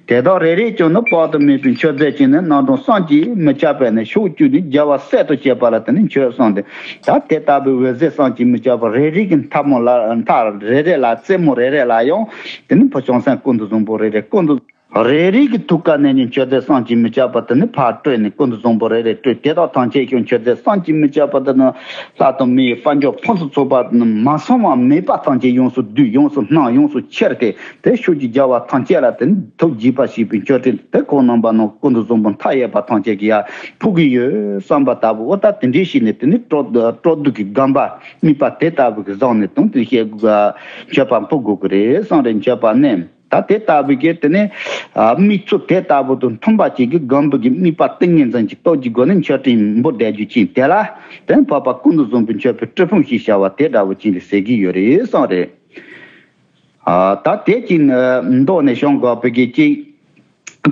དེ་དག་རེ་རེས་ཀྱང་ནི་དཔག་ཏུ་མེད་པའི་མཆོད་རྫས་ཀྱི་ནི་རྣམ་གྲངས་བསམ་གྱིས་མི་ཁྱབ་པས་ནི་ཕྱོགས་བཅུ་ནས་རྒྱལ་བ་སྲས་དང་བཅས་པ་ལ་དེ་ནི་མཆོད་གསུངས་ཏེ། ད་དེ་ལྟ་བུའི་འོད་ཟེར་བསམ་གྱིས་མི་ཁྱབ་པ་རེ་རེ་གི་མཐའ་མོ་ལ་མཐའ་རེ་རེ་ལ་རྩེ་མོ་རེ་རེ་ལ་ཡང་དེ་ནི་བྱང་སེམས་ཀུན་ཏུ་བཟང་པོ་རེ་རེ་ཀུན་ཏུ་རེ་རེ་གི་ཐུགས་ཀ་ནས་ནི་མཆོད་རྫས་བསམ་གྱིས་མི་ཁྱབ་པ་དེ་ནི་ཕར་སྤྲོས་ནས་ཀུན་ཏུ་བཟང་པོ་རེ་རེ་སྤྲོས། དེ་དག་ཐམས་ཅད་ཀྱང་མཆོད་རྫས་བསམ་གྱིས་མི་ཁྱབ་པ་དེ་ནི་ལྷ་དང་མིའི་དཔལ་འབྱོར་ཕུན་སུམ་ཚོགས་པ་མ་ཚང་བ་མེད་པ་ཐམས་ཅད་ཡོངས་སུ་བསྡུས། ཡོངས་སུ་སྣང་། ཡོངས་སུ་ཁྱེར་ཏེ། དེ་ཕྱོགས་ཀྱི་རྒྱལ་བ་ཐམས་ཅད་ལ་དེ་ནི་ཐུགས་དགྱེས་པ་བྱེད་པའི་མཆོད་སྤྲིན་དེ་ཁོང་རྣམ་པ་རྣམས་ཀུན་ཏུ་བཟང་པོ་མཐའ་ཡས་པ་ཐམས་ཅད་ཀྱི་ཡར་ཕུལ་གྱི་ཡོད་བསམ་པ་ལྟ་བུ། འོ་ད་དེ་འདྲའི་ཞིག་ནས་དེ་ནི་སྤྲོ་སྤྲོ་བསྡུ་གི་སྒོམ་པ་དམིགས་པ་དེ་ལྟ་བུ་གི་བཟང་ནས་དང་དེ་བཤད་དགོས། མཆོད་པ་འབུལ་དགོས་ཀྱི་རེད་གསུངས་རེད། མཆོད་པ་ནི་ད་དེ་ལྟ་བུ་གི་དེ་ནི་དམིགས་ཚུལ་དེ་ལྟ་བུ་དང་མཐུན་པ་ཅིག་གི་སྒོམ་པ་གི་དམིགས་པ་ཏིང་ངེ་འཛིན་གྱི་སྟོབས་ཀྱི་སྒོ་ནས་མཆོད་སྤྲིན་འབུལ་བསྡད་རྒྱུ་ཅན་དེ་ལ་དེ་ནི་འཕགས་པ་ཀུན་ཏུ་བཟང་པོའི་མཆོད་པའི་སྤྲུལ་ཕུང་ཞེས་བྱ་བ་དེ་འདྲ་བོ་ཅན་དེ་ཟེར་གྱི་ཡོད་རེད་གསུངས་རེད། ཨ། ད་དེ་ཅིག་མདོ་ནས་བྱུང་དགོས་པའི་གི་ཅིག་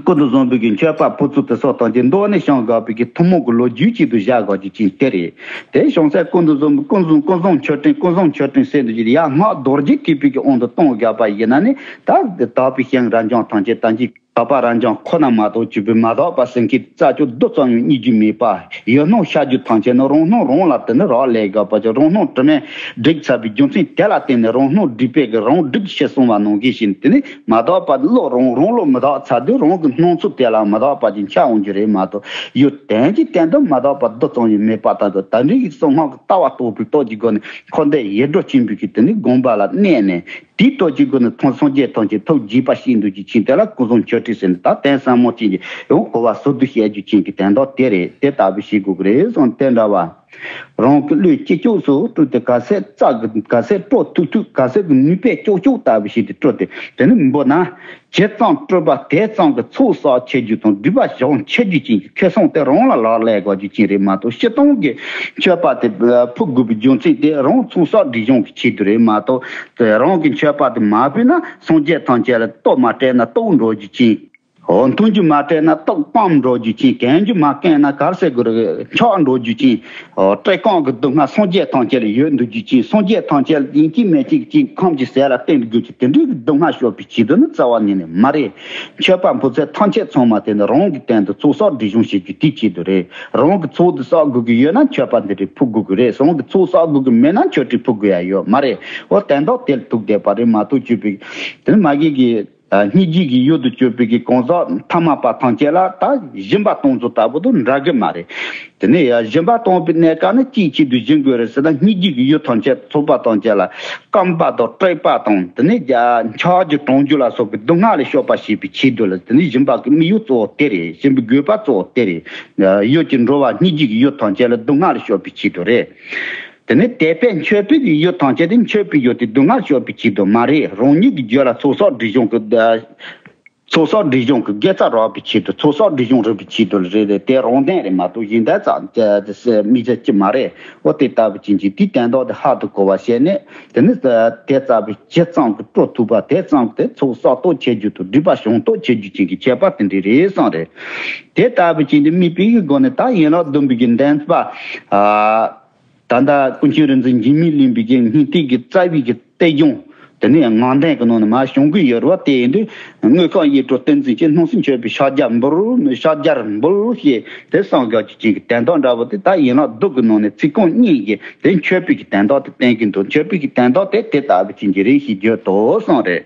ཀུན་ཏུ་བཟང་པོའི་གི་མཆོད་པ་ཕུལ་ཚུལ་དེ་སོགས་དང་ཅིག་མདོ་ནས་བྱུང་དགོས་པའི་གི་ཐུན་མོང་གི་ལོ་རྒྱུས་ཅིག་ཏུ་བཞག་དགོས་རྒྱུ་ཅིག་དེ་རེད། དེ་བྱང་སེམས་ཀུན་ཏུ་བཟང་པོ་ཀུན་བཟང་ཀུན་བཟང་མཆོད་སྤྲིན་ཀུན་བཟང་མཆོད་སྤྲིན་ཟེར་འདུག་ཅིག་ཡར་སྔགས་རྡོ་རྗེ་ཐེག་པའི་གི་དབང་དུ་གཏོང་དགོས་པ་ཡིན་ན་ནི། ད་དེ་དག་པའི་ཞིང་རབ་འབྱམས་ཐམས་ཅད་ད་ཅིག་དག་པ་རབ་འབྱམས་ཁོ་ན་མ་གཏོགས་གཅིག་པུའི་མ་དག་པ་སེམས་བསྐྱེད་རྩ་གཅོད་རྡུལ་ཙམ་ཡང་རྙེད་རྒྱུ་མེད་པ། ཡུལ་སྣང་ཤར་རྒྱུ་ཐམས་ཅད་ནི་རང་སྣང་རང་ལ་དེ་ནི་རག་ལས་དགོས་པ་ཅིག་རང་སྣང་དྲི་མས་བསྒྲིབས་ཚར་བའི་རྒྱུ་མཚན་དེ་ལ་བརྟེན་ནས་རང་སྣང་བསྒྲིབས་པས་ཀྱི་རང་བསྒྲིབས་ཞེས་གསུངས་པ་ནང་བཞིན་བྱས་ནས་དེ་ནི་མ་དག་པ་བློ་རང་རང་བློ་མི་དག་ཚར་དུས་རང་གི་སྣང་ཚུལ་དེ་ལ་མ་དག་པ་ཅིག་འཆར་འོང་རྒྱུ་རེད་མ་གཏོགས། ཡུལ་དོན་གྱི་སྟེང་དུ་མ་དག་པ་རྡུལ་ཙམ་ཡང་མེད་པ་ལྟར་དུ་ད་རེས་ཀྱི་གསང་སྔགས་ཀྱི་ལྟ་བ་རྟོགས་པའི་སྟོབས་ཀྱི་སྒོ་ནས་འཁོར་འདས་ཡེ་གྲོལ་ཆེན་པོའི་གི་དེ་ནི་དགོངས་པ་ལ་གནས་ནས། དེའི་སྟོབས་ཀྱི་སྒོ་ནས་ཐོག་སངས་རྒྱས་ཐམས་ཅད་ཐུགས་དགྱེས་པ་ཞིག་འདུག་ཅིག་ཕྱིན་དེ་ལ་ཀུན་བཟང་མཆོད་སྤྲིན་ཟེར་ནས་ད་རྟེན་ཟབ་མོ་ཅན་གྱི་ཡང་གོ་བ་ཟུར་དུ་བཤད་རྒྱུ་ཅན་གྱི་དོན་དག་དེ་རེད། དེ་ལྟ་བུ་ཞིག་དགོས་ཀྱི་རེད་གསུངས་དེ་འདྲ་བ། རང་གི་བློས་ཅི་ལྕོགས་སུ་སྤྲུལ་ཏེ་ག་ཚད་རྩ་གི་ག་ཚད་སྤྲོ་ཐུབ་ཐུབ། ག་ཚད་ཀྱི་ནུས་པས་ལྕོགས་ལྕོགས་ལྟ་བུ་ཞིག་ཏུ་སྤྲོ་སྟེ། དེ་ནི་འབུ་ན། ཇི་ཙམ་སྤྲོས་པ་དེ་ཙམ་གྱི་ཚོགས་བསགས་ཆེ་རྒྱུ་དང་སྒྲིབ་པ་སྦྱང་ཆེ་རྒྱུ་ཅན་གྱི་ཁེ་བཟང་དེ་རང་ལ་ལག་ལས་དགོས་རྒྱུ་ཅན་རེད་མ་གཏོགས། སྤྱིར་བཏང་གི་མཆོད་པ་དེ་ཕུལ་དགོས་པའི་རྒྱུ་མཚན་དེ་རང་ཚོགས་བསགས་སྒྲིབ་སྦྱོང་གི་ཆེད་དུ་རེད་མ་གཏོགས། དེ་རང་གི་མཆོད་པ་དེ་མ་ཕུལ་ན་སངས་རྒྱས་ཐམས་ཅད་ལ་བསྟོད་མ་སྤྲད་ན་བསྟོད་འགྲོ་རྒྱུ་ཅན། འོ། འཐུང་རྒྱུ་མ་སྤྲད་ན་བསྟོད་སྤངས་འགྲོ་རྒྱུ་ཅན། གན་རྒྱུ་མ་བསྐོལ་ན་གར་སེ་གུ་རུ་འཁྱག་འགྲོ་རྒྱུ་ཅན། འོ། བཀྲེས་སྐོམ་གྱི་སྡུག་བསྔལ་སངས་རྒྱས་ཐམས་ཅད་ལ་ཡོད་འདུག་རྒྱུ་ཅན། སངས་རྒྱས་ཐམས་ཅད་ལ་ཡིན་གཅིག་མིན་གཅིག་ཅིག་ཁམས་ཀྱི་ཟས་ལ་བརྟེན་དགོས་ཀྱི་དེ་འདྲའི་སྡུག་བསྔལ་སྐྱོབ་པའི་ཆེད་དུ་ནི་རྩ་བ་ཉིད་ནས་མ་རེད། མཆོད་པ་འབུལ་ཚད་ཐམས་ཅད་ཚང་མ་དེ་ནི་རང་གི་སྟེང་དུ་ཚོགས་བསགས་སྒྲིབ་སྦྱོང་བྱེད་རྒྱུ་དེའི་ཆེད་དུ་རེད། རང་གི་ཚོགས་དེ་བསགས་དགོས་ཀྱི་ཡོད་ན་མཆོད་པ་འདི་འདྲའི་ཕུལ་དགོས་ཀྱི་རེད། རང་གི་ཚོགས་བསགས་དགོས་ཀྱི་མེད་ན་མཆོད་ཁྲི་ཕུལ་དགོས་ཡ་ཡོད་མ་རེད། འོ། དོན་དག་དེ་ལ་ཐུག་བསྡད་པ་རེད་མ་གཏོགས། བཅོས་པའི་དེ་ནི་མ་གི་གི་ཨ། སྙིང་རྗེ་གི་ཡུལ་དུ་གྱུར་པའི་གི་གང་ཟག་ཐ་མལ་པ་ཐམས་ཅད་ལ་ད་སྦྱིན་པ་གཏོང་ཚུལ་ལྟ་བུ་དང་འདྲ་གི་མ་རེད། དེ་ནས་ཡང་སྦྱིན་པ་གཏོང་བའི་གནས་སྐབས་ནི་ཅིའི་ཆེད་དུ་སྦྱིན་དགོས་རེད་ཟེར་ན། སྙིང་རྗེ་གི་ཡུལ་ཐམས་ཅད་ཚོགས་པ་ཐམས་ཅད་ལ་སྐོམ་པ་དང་བཀྲེས་པ་དང་། དེ་ནས་ཡང་འཁྱགས་རྒྱུ་གྲང་རྒྱུ་ལ་སོགས་པའི་སྡུག་བསྔལ་ལས་སྐྱོབ་པ་བྱེད་པའི་ཆེད་དུ་ལ། དེ་ནས་སྦྱིན་པ་གི་དམིགས་ཡུལ་གཙོ་བོ་དེ་རེད། སྦྱིན་པའི་དགོས་པ་གཙོ་བོ་དེ་རེད། ཡུལ་གྱི་འགྲོ་བ་སྙིང་རྗེ་གི་ཡུལ་ཐམས་ཅད་ལ་སྡུག་བསྔལ་ལས་སྐྱོབ་པའི་ཆེད་དུ་རེད། དེ་ནས་དད་པས་མཆོད་པའི་ཡུལ་ཐམས་ཅད་དེ་མཆོད་པའི་ཡུལ་དེ་སྡུག་བསྔལ་སྐྱོབ་པའི་ཆེད་དུ་མ་རེད། རང་ཉིད་ཀྱི་རྒྱུད་ལ་ཚོགས་བསགས་སྒྲིབ་སྦྱོང་གི་ཚོགས་བསགས་སྒྲིབ་སྦྱོང་གི་དགེ་རྩ་རག་པའི་ཆེད་དུ། ཚོགས་བསགས་སྒྲིབ་སྦྱོང་རག་པའི་ཆེད་དུ་རེད་རེད། དེ་རང་དོན་རེད་མ་གཏོགས་གཞན་དོན་རྩ་དམིགས་བྱ་ཅི་མ་རེད། འོ། དེ་ལྟ་བུ་ཅན་གྱི་དེའི་དོན་དག་དེ་ཧ་ཏུ་གོ་བ་བྱས་ནས། དེ་ནི་དེ་ལྟ་བུའི་ཇི་ཙམ་གྱི་སྤྲོ་ཐུབ་པ་དེ་ཙམ་གྱི་དེ་ཚོགས་བསགས་སྟོབས་ཆེ་རྒྱུ་དང་སྒྲིབ་པ་སྦྱང་སྟོབས་ཆེ་རྒྱུ་ཅན་གྱི་ཁྱད་པར་དེ་འདྲ་རེད་བསམ་རེད། དེ་ལྟ་བུ་ཅན་དེ་དམིགས་པའི་སྒོ་ནས་ད་ཡན་ལག་བདུན་པའི་གི་འདོན་པ། ཨ། ད་ལྟ་ཀུན་མཁྱེན་རིག་འཛིན་འཇིགས་མེད་གླིང་པའི་གི་སྙིང་ཐིག་གི་རྩ་བའི་གི་གཏེར་གཞུང་། དེ་ནས་ངག་འདོན་གྱི་ནང་ནས་མར་བྱུང་གི་ཡོད་རེད་བ། དེ་ཡིན་དུས་དངོས་ཁམས་ཡིད་སྤྲོ་ཏིང་འཛིན་གྱིས། སྣང་སྲིད་མཆོད་པའི་ཕྱག་རྒྱར་འབུལ། ཕྱག་རྒྱར་འབུལ་ཞེས་དེ་གསུངས་ཡོད་རྒྱུ་ཅན་གྱི་དོན་དག་འདྲ་བོ་དེ་ད་ཡན་ལག་བདུན་གྱི་ནང་ནས་ཚིག་རྐང་གཉིས་ཀྱིས་དེ་མཆོད་པའི་གི་དོན་དག་དེ་བསྟན་གྱི་འདུག་མཆོད་པའི་གི་དོན་དག་དེ་དེ་ལྟ་བུ་ཅན་གྱི་རེད་ཞེས་བརྗོད་དོ་གསུངས་རེད།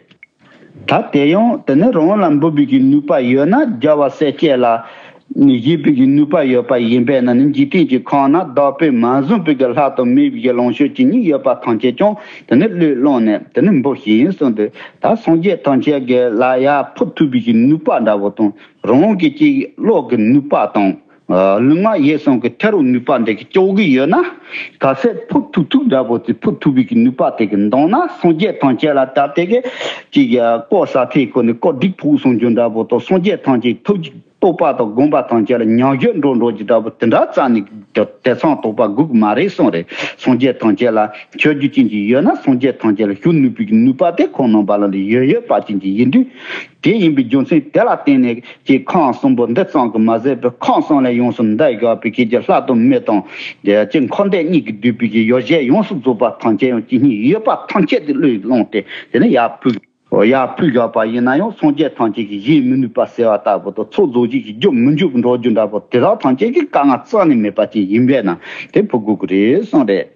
ད་དེ་ཡང་དེ་ནི་རང་ལ་འབུལ་བའི་གི་ནུས་པ་ཡོད་ན་རྒྱལ་བ་སྲས་བཅས་ལ་བཞེས་པའི་གི་ནུས་པ་ཡོད་པ་ཡིན་པས་ན་ནི། འཇིག་རྟེན་གྱི་ཁམས་ན་བདག་པོས་མ་བཟུང་བའི་གི་ལྷ་དང་མི་བའི་གི་ལོངས་སྤྱོད་ཇི་སྙེད་ཡོད་པ་ཐམས་ཅད་ཀྱང་དེ་ནི་བློས་བླངས་ནས་དེ་ནི་འབུལ་ཞིང་གསུངས་ཏེ། ད་སངས་རྒྱས་ཐམས་ཅད་ཀྱི་ལ་ཡར་ཕུལ་ཐུབ་པའི་གི་ནུས་པ་འདྲ་བོ་དང་། རང་གི་ཅིག་བློ་གི་ནུས་པ་དང་། ལུས་ངག་ཡིད་གསུམ་གྱི་ཐད་རུ་ནུས་པ་འདི་གི་ལྕོགས་ཀྱི་ཡོད་ན། ག་ཚད་ཕུལ་ཐུབ་ཐུབ་འདྲ་པོ་དེ་ཕུལ་ཐུབ་པའི་གི་ནུས་པ་དེ་གི་འདང་ན། སངས་རྒྱས་ཐམས་ཅད་ལ་ད་དེ་གི་ཅིག་ཀོ་ས་ཐེ་ཁོ་ནི་ཀོ་སྒྲིག་ཕུག་སོང་རྒྱུ་འདྲ་པོ་དང་། སངས་རྒྱས་ཐམས་ཅད་ཐུགས་ཀྱི་རྟོགས་པ་དང་སྒོམ་པ་ཐམས་ཅད་ལ་ཉམས་བཞེས་འགྲོ་འགྲོ་གི་འདྲ་པོ་དེ་འདྲ་རྩ་ནས་དེ་ཚང་དོགས་པ་དགོས་ཀྱི་མ་རེད་གསུངས་རེད། སངས་རྒྱས་ཐམས་ཅད་ལ་མཆོད་རྒྱུ་ཅན་གྱི་ཡོད་ན། སངས་རྒྱས་ཐམས་ཅད་ལ་ཞུ་ནུས་པའི་གི་ནུས་པ་དེ་ཁོང་རྣམ་པ་ལ་ཡོད་ཡོད་པ་ཅན་གྱི་ཡིན་དུས། དེ་ཡིན་པའི་རྒྱུ་མཚན་དེ་ལ་བརྟེན་ནས་ཀྱི་ཁམས་གསུམ་པོ་འདི་ཙམ་གྱིས་མ་ཟད་པའི་ཁམས་གསུམ་ལས་ཡོངས་སུ་འདས་དགོས་པའི་ཁྱེད་ཀྱི་ལྷ་དང་མི་དང་། ཀྱི་འཁོར་འདས་གཉིས་ཀྱིས་བསྡུས་པའི་ཀྱི་ཡོ་བྱད་ཡོངས་སུ་རྫོགས་པ་ཐམས་ཅད་ཡང་ཇི་སྙེད་ཡོད་པ་ཐམས་ཅད་དེ་བློས་བླངས་ཏེ་དེ་ནས་ཡར་ཕུལ། ཡར་ཕུལ་དགོས་པ་ཡིན་ན་ཡང་སངས་རྒྱས་ཐམས་ཅད་ཀྱིས་བཞེས་མི་ནུས་པ་ཟེར་བ་ལྟ་བུ་དང་། ཚོགས་རྫོགས་བྱེད་ཀྱི་རྒྱུ་མི་འཇུག་པར་འགྲོ་རྒྱུ་འདྲ་པོ་དེ་དག་ཐམས་ཅད་ཀྱི་དཀའ་ངལ་རྩ་ནས་མེད་པ་ཅིག་ཡིན་པས་ན་དེ་ཕུལ་དགོས་ཀྱི་རེད་གསུངས་རེད།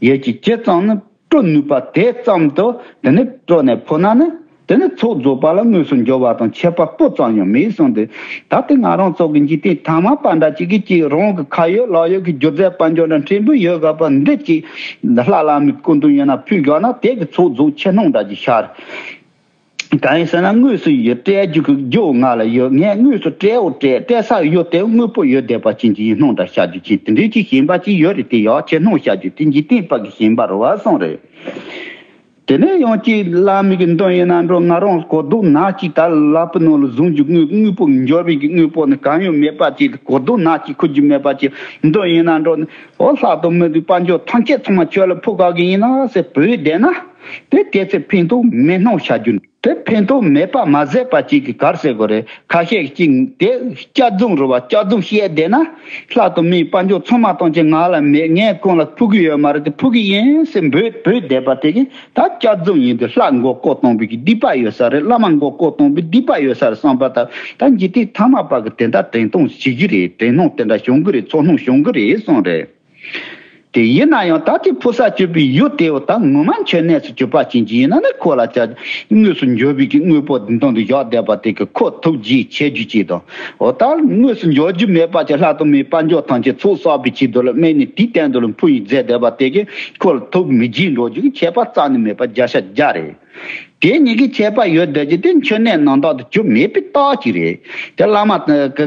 ཡིད་ཀྱིས་ཇི་ཙམ་ནི། སྤྲོ་ནུས་པ་དེ་ཙམ་དུ་དེ་ནི་སྤྲོ་ནས་ཕུལ་ན་ནི། དེ་ནི་ཚོགས་རྫོགས་པ་ལ་དངོས་སུ་འབྱོར་བ་དང་ཁྱད་པར་སྤུ་ཙམ་ཡང་མེད་གསུངས་ཏེ། ད་ལྟ་ང་རང་ཚོ་གི་འཇིག་རྟེན་ཐ་མལ་པ་འདྲ་ཅིག་གིས་ཅིག་རང་གི་ཁ་ཡོད་ལག་ཡོད་ཀྱི་རྒྱུ་རྫས་དཔལ་འབྱོར་འདྲ་ཕྲན་བུ་ཡོད་དགོས་པ་འདི་ཅིག་ལྷ་བླ་མའི་སྐུ་མདུན་ཡིན་ན་ཕུལ་དགོས་ན་དེ་གི་ཚོགས་རྫོགས་ཆེ་སྣང་འདྲ་ཅིག་ཤར། གང་ཡིན་ཟེར་ན། དངོས་སུ་ཡོད་སྤྲད་རྒྱུ་གི་རྒྱུ་ང་ལ་ཡོད། ངས་དངོས་སུ་སྤྲད་འོ་སྤྲད་སྤྲད་ས་ཡོད་དེ་དངོས་པོ་ཡོད་བསྡད་པ་ཅན་གྱི་ཡིད་སྣང་འདྲ་ཤར་རྒྱུ་ཅན་དེ་འདྲའི་ཅིག་ཞེན་པ་ཅིག་ཡོད་རེད། དེ་ཡང་ཆེ་སྣང་ཤར་རྒྱུ་དེ་འཇིག་རྟེན་པ་གི་ཞེན་པ་རེད་བ་གསུངས་རེད། དེ་ནས་ཡང་ཅིག་བླ་མའི་གི་མདུན་ཡིན་ན་འགྲོ། ང་རང་གོ་ལྡོག་ནག་ཅིག་ད་ལག་པའི་ནང་ལ་བཟུང་རྒྱུ་དངོས་དངོས་པོ་འབྱོར་བའི་གི་དངོས་པོ་ནི་གང་ཡང་མེད་པ་ཅིག་གོ་ལྡོག་ནག་ཅིག་ཁུར་རྒྱུ་མེད་པ་ཅིག་མདུན་ཡིན་ན་འགྲོ། འོ་ལྷ་དང་མི་དང་དཔལ་འབྱོར་ཐམས་ཅད་ཚང་མ་ཁྱོད་ལ་ཕུལ་དགོས་ཀྱི་ཡིན་ན་ཟེར་བོས་བསྡད་ན། དེ་དེ་ཚེ་ཕན་ཐོགས་མེད་སྣང་ཤར་རྒྱུ། དེ་ཕན་ཐོགས་མེད་པ་མ་ཟད་པ་ཅིག་གི་གར་ཟེར་དགོས་རེད། ཁ་ཤས་ཅིག་དེ་སྐྱག་རྫུན་རེད་བ། སྐྱག་རྫུན་བཤད་བསྡད་ན། ལྷ་དང་མིའི་དཔལ་འབྱོར་ཚང་མ་གཏོང་ཆེད་ང་ལ་མེད། ངས་ཁོང་ལ་ཕུལ་གི་ཡོད་མ་རེད། དེ་ཕུལ་གི་ཡིན་ཟེར་འབོད་འབོད་བསྡད་པ་དེ་གིས་ད་སྐྱག་རྫུན་ཡིན་དུས་ལྷ་མགོ་སྐོར་གཏོང་བའི་གི་སྡིག་པ་ཡོད་ས་རེད། བླ་མ་མགོ་སྐོར་གཏོང་བའི་སྡིག་པ་ཡོད་ས་རེད་བསམ་པ་དང་། ད་འཇིག་རྟེན་ཐ་མལ་པ་གི་དེ་འདྲ་དྲན་སྟངས་བྱེད་ཀྱི་རེད། དྲན་སྣང་དེ་འདྲ་བྱུང་གི་རེད། ཚོར་སྣང་བྱུང་གི་རེད་གསུངས་རེད། དེ་ཡིན་ན་ཡང་ད་དེ་ཕུལ་ས་གྱུར་པའི་ཡུལ་དེའོ་ད་ངོ་མ་མཆོད་གནས་སུ་གྱུར་པ་ཅན་གྱི་ཡིན་ན་ནི་ཁོ་ལ་ཅག་དངོས་སུ་འབྱོར་བའི་གི་དངོས་པོ་འདི་མདུན་དུ་བཞག་བསྡད་པ་དེ་གི་ཁོ་ཐུགས་རྗེ་ཆེ་རྒྱུ་ཅིག་དང་། འོ་ད་དངོས་སུ་འབྱོར་རྒྱུ་མེད་པ་ཅིག་ལྷ་དང་མིའི་དཔལ་འབྱོར་ཐམས་ཅད་ཚོགས་བསགས་པའི་ཆེད་དུ་ལ་དམིགས་ནས་དེའི་སྟེང་དུ་ལ་ཕུལ་ཡིན་མཛད་བསྡད་པ་དེ་གི་ཁོ་ལ་ཐུགས་མི་དགྱེས་འགྲོ་རྒྱུ་གི་ཁྱད་པར་རྩ་ནས་མེད་པ་བརྒྱ་ཆ་བརྒྱ་རེད། དེ་གཉིས་ཀྱི་ཁྱད་པར་ཡོད་བསྡད་ཀྱི་དེ་མཆོད་གནས་རྣམ་དག་ཏུ་གྱུར་མེད་པའི་རྟགས་ཅིག་རེད། དེ་བླ་མ་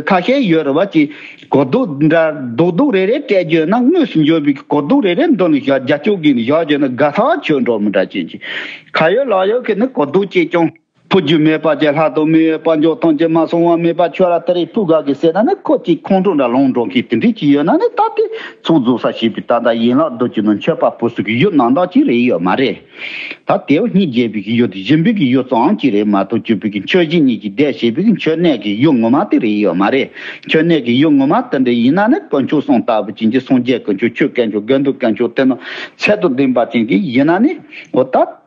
ཁ་ཤས་ཡོད་རེད་བ་ཅིག་གོ་བསྡུར་འདྲ་རྡོག་རྡོག་རེ་རེ་སྤྲད་རྒྱུ་ན་དངོས་སུ་འབྱོར་བའི་གོ་བསྡུར་རེ་རེ་འདོན་ནས་བཞག་རྒྱ་ཅོག་གིས་ནི་བཞག་རྒྱུ་ན་དགའ་ཐག་ཆོད་འགྲོ་མི་འདྲ་ཅན་ཅིག་ཁ་ཡོད་ལག་ཡོད་ཀྱི་ནི་གོ་བསྡུར་བྱེད་ཀྱང་། ཕུ་རྒྱུ་མེད་པ་ཅན་ལྷ་དང་མི་ཡི་དཔལ་འབྱོར་ཐམས་ཅད་མ་སོང་བ་མེད་པ་ཁྱོད་ལ་དེ་རིང་ཕུ་དགའ་གི་ཟེར་ན་ནི་ཁོ་ཅིག་ཁོང་ཁྲོ་འདྲ་ལངས་འགྲོ་མཁན་དེ་འདྲས་ཅིག་ཡོད་ན་ནི་ད་དེ་ཚོགས་རྫོགས་ས་ཞེས་པའི་ད་ལྟ་ཡན་ལག་བདུན་གྱི་ནང་མཆོད་པ་ཕུལ་ས་གི་ཡུལ་རྣམ་དག་ཅིག་རེད་ཡོད་མ་རེད། ད་དེའུ་སྙིང་རྗེ་བའི་གི་ཡུལ་དེ་སྦྱིན་པའི་གི་ཡུལ་ཙམ་ཅིག་རེད་མ་གཏོགས་སྤྱོད་པའི་གི་མཆོད་སྦྱིན་གཉིས་ཀྱི་བདེ་ཞེས་པའི་གི་མཆོད་གནས་ཀྱི་ཡུལ་ངོ་མ་དེ་རེད་ཡོད་མ་རེད། མཆོད་གནས་ཀྱི་ཡུལ་ངོ་མ་དེ་འདྲ་ཡིན་ན་ནི་དཀོན་མཆོག་གསུམ་ལྟ་བུ་ཅན་གྱི་སངས་རྒྱས་དཀོན་མཆོག་ཆོས་དཀོན་མཆོག་དགེ་འདུན་དཀོན་མཆོག་དེ་རྣམས་ཚད་དང་ལྡན་པ་ཅན་གྱི་ཡིན་ན་ནི་འོ་ད།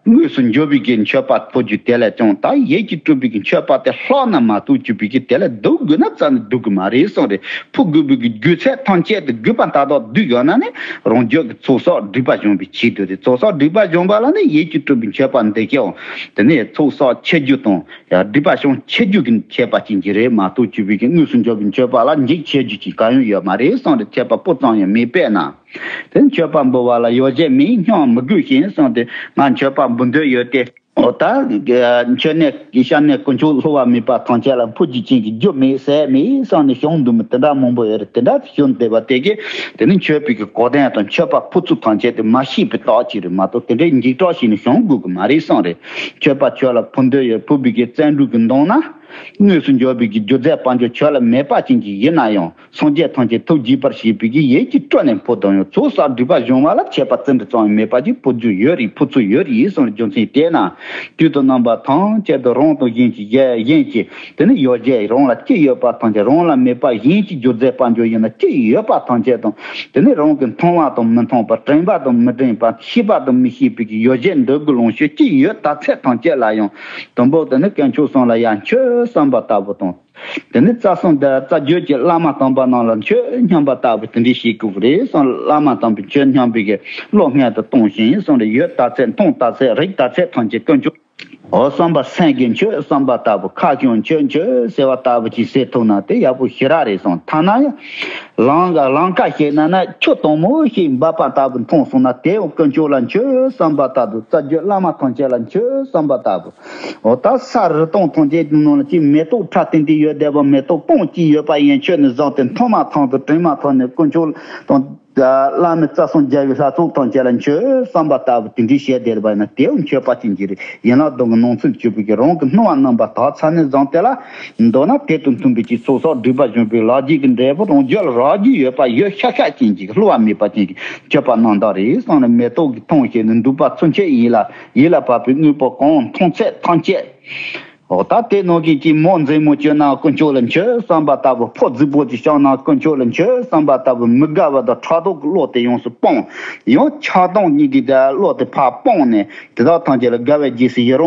དངོས་སུ་འབྱོར་བའི་གི་མཆོད་པ་ཕུལ་རྒྱུ་དེ་ལས་ཀྱང་ད་ཡིད་ཀྱིས་སྤྲུལ་པའི་གི་མཆོད་པ་དེ་ལྷག་ན་མ་གཏོགས་སྤྱོད་པའི་གི་དེ་ལས་སྡུག་དགོས་ན་རྩ་ནས་སྡུག་གི་མ་རེད་གསུངས་རེད། ཕུལ་དགོས་པའི་གི་རྒྱུ་ཚད་ཐམས་ཅད་དེ་དགོས་པ་ད་དག་བསྡུས་ཡོད་ན་ནི་རང་རྒྱུད་ཀྱི་ཚོགས་བསགས་སྒྲིབ་པ་སྦྱོང་བའི་ཆེད་དུ་རེད། ཚོགས་བསགས་སྒྲིབ་པ་སྦྱོང་བ་ལ་ནི་ཡིད་ཀྱིས་སྤྲུལ་པའི་མཆོད་པ་འདི་ཀྱང་དེ་ནས་ཚོགས་བསགས་ཆེ་རྒྱུ་དང་སྒྲིབ་པ་སྦྱོང་ཆེ་རྒྱུ་གི་ཁྱད་པར་ཅན་གྱི་རེད་མ་གཏོགས་སྤྱོད་པའི་གི་དངོས་སུ་འབྱོར་བའི་མཆོད་པ་ལ་འཇིགས་ཆེ་རྒྱུ་གི་གང་ཡང་ཡོད་མ་རེད་གསུངས་རེད། ཁྱད་པར་སྤུ་ཙམ་ཡང་མེད་པས་ན། དེ་མཆོད་པ་འབུལ་བ་ལ་ཡོ་བྱད་མེད་སྙམ་མི་དགོས་ཤིང་གསུངས་ཏེ་ང་མཆོད་པ་འབུལ་འདོད་ཡོད་དེ། འོ་ད་མཆོད་གནས་ཀྱི་ཤ་གནས་དཀོན་མཆོག་ལྷུང་བ་མེད་པ་ཐམས་ཅད་ལ་ཕུལ་རྒྱུ་ཅན་གྱི་རྒྱུ་མེད་ཟས་མེད་བསམ་ནས་བྱུང་འདུག་མི་དེ་འདྲ་མང་པོ་ཡོད་རེད། དེ་འདྲ་བྱུང་བསྡད་པ་དེ་གས་དེ་ནི་མཆོད་པའི་གི་གོ་དོན་དང་མཆོད་པ་ཕུལ་ཚུལ་ཐམས་ཅད་དེ་མ་ཤེས་པའི་རྟགས་ཅིག་རེད་མ་གཏོགས་དེ་འདྲའི་འཇིགས་སྐྲག་བྱས་ནས་བྱུང་དགོས་ཀྱི་མ་རེད་གསུངས་རེད། མཆོད་པ་ཁྱོད་ལ་ཕུལ་འདོད་ཡོད། ཕུལ་བའི་གི་བརྩོན་འགྲུས་ཀྱི་འདང་ན། དངོས་སུ་འབྱོར་བའི་གི་རྒྱུ་རྫས་དཔལ་འབྱོར་ཁྱོད་ལ་མེད་པ་ཅན་གྱི་ཡིན་ན་ཡང་སངས་རྒྱས་ཐམས་ཅད་ཐུགས་དགྱེས་པར་བྱེད་པའི་གི་ཡིད་ཀྱི་དྲོད་ནས་ཕུལ་དང་ཡང་ཚོགས་བསགས་སྒྲིབ་པ་སྦྱོང་བ་ལ་ཁྱད་པར་ཙམ་དུ་ཙམ་ཡང་མེད་པ་ཅིག་ཕུལ་རྒྱུ་ཡོད་རེད། ཕུལ་ཚུལ་ཡོད་རེད་གསུངས་རྒྱུ་མཚན་དེས་ན། དུས་དང་རྣམ་པ་ཐམས་ཅད་དུ་རང་དང་གཞན་གྱི་གཞན་གཞན་གྱི་དེ་ནི་ཡོ་བྱད་རང་ལ་ཅི་ཡོད་པ་ཐམས་ཅད་རང་ལ་མེད་པ་གཞན་གྱི་རྒྱུ་རྫས་དཔལ་འབྱོར་ཡིན་ན་ཅི་ཡོད་པ་ཐམས་ཅད་དང་དེ་ནི་རང་གི་མཐོང་བ་དང་མི་མཐོང་བ་དྲན་པ་དང་མི་དྲན་པ་ཤེས་པ་དང་མི་ཤེས་པའི་གི་ཡོ་བྱད་འདོད་དགུ་ལོངས་སྤྱོད་ཅི་ཡོད་ད་ཚད་ཐམས་ཅད་ལ་ཡང་དང་པོ་དེ་ནི་དཀོན་མཆོག་གསུམ་ལ་ཡར་མཆོད་བསམ་པ་ལྟ་བུ་དང་། དེ་ནི་རྩ་གསུམ་དང་རྩ་བརྒྱད་ཀྱི་བླ་མ་དམ་པ་རྣམས་ལ་མཆོད་སྙམ་པ་ལྟ་བུ་དེ་འདྲའི་ཞིག་དགོས་ཀྱི་རེད་གསུངས། བླ་མ་དམ་པའི་མཆོད་སྙམ་པའི་གི་བློ་སྔོན་དུ་གཏོང་ཞིང་གསུངས་རེད། ཡོད་ད་ཚད་མཐོང་ད་ཚད་རིག་ད་ཚད་ཐམས་ཅད་དཀོན་མཆོག་འོ་བསམ་པ་སེམས་ཀྱིས་མཆོད་བསམ་པ་ལྟ་བུ་ཁ་ཀྱང་མཆོད་མཆོད་ཟེར་བ་ལྟ་བུ་ཅིག་ཟེར་ཐུབ་ན་དེ་ཡག་པོ་ཞེ་དྲག་རེད་གསུངས། ཐ་ན་ཡང་ལམ་ལམ་ཁ་ཞིག་ན་ན་ཆུ་དྭངས་མོ་ཞིག་འབབ་པ་ལྟ་བུ་མཐོང་སོང་ན་དེ་ཡང་དཀོན་མཆོག་ལ་མཆོད་བསམ་པ་ལྟ་བུ་རྩ་བརྒྱད་བླ་མ་ཐམས་ཅད་ལ་མཆོད་བསམ་པ་ལྟ་བུ། འོ་ད་ས་རི་སྟོང་ཐམས་ཅད་ཀྱི་ནང་ལ་ཅིག་མེ་ཏོག་ཁྲ་ཏིང་ཏིང་ཡོད་བསྡད་པ་མེ་ཏོག་སྤང་གཅིག་ཡོད་པ་ཡན་ཆད་ནས་བཟུང་སྟེ་མཐོང་མ་ཐག་ཏུ་དྲན་མ་ཐག་ནས་དཀོན་མཆོག་དང་བླ་མའི་རྩ་གསུམ་རྒྱལ་བའི་ལྷ་ཚོགས་ཐམས་ཅད་ལ་མཆོད་བསམ་པ་ལྟ་བུ་དེ་འདྲའི་བཤད་བསྡད་པ་ཡིན་ན་དེའང་མཆོད་པ་ཅན་གྱི་རེད། ཡན་ལག་བདུན་གྱི་ནང་ཚུད་སྤྱོད་པའི་གི་རང་གི་སྣང་བ་རྣམ་པར་དག་ཚར་ནས་བཟུང་སྟེ་ལ་མདོར་ན་དེ་དང་མཐུན་པའི་ཅིག་ཚོགས་བསགས་སྒྲིབ་པ་སྦྱོང་བའི་ལག་རྗེས་ཀྱི་འབྲས་བུ་རང་རྒྱུད་ལ་རག་རྒྱུ་ཡོད་པ་ཡོད་ཤག་ཤག་ཅན་གྱི་བསླུ་བ་མེད་པ་ཅན་གྱི་མཆོད་པ་རྣམ་དག་རེད་གསུངས་ནས་མེ་ཏོག་གི་མཐོང་ཞིང་ནི་འདུག་པ་ཚུན་ཆད་ཡིད་ལ་ཡིད་ལ་བབས་པའི་དངོས་པོ་གང་མཐོང་ཚད་ཐམས་ཅད། འོ་ད་དེ་ནང་གི་ཅིག་མོ་མཛེས་མོ་སྤྱོད་ན་དཀོན་མཆོག་ལ་མཆོད་བསམ་པ་ལྟ་བུ། ཕོ་རྫིག་པོ་ཅིག་བྱུང་ན་དཀོན་མཆོག་ལ་མཆོད་བསམ་པ་ལྟ་བུ། མི་དགའ་བ་དང་ཕྲག་དོག་གི་བློ་དེ་ཡོངས་སུ་སྤངས། ཡང་ཆགས་སྡང་གཉིས་ཀྱི་བློ་དེ་ཕར་སྤངས་ནས་དེ་དག་ཐམས་ཅད་ལ་དགའ་བའི་རྗེས་སུ་ཡི་རང་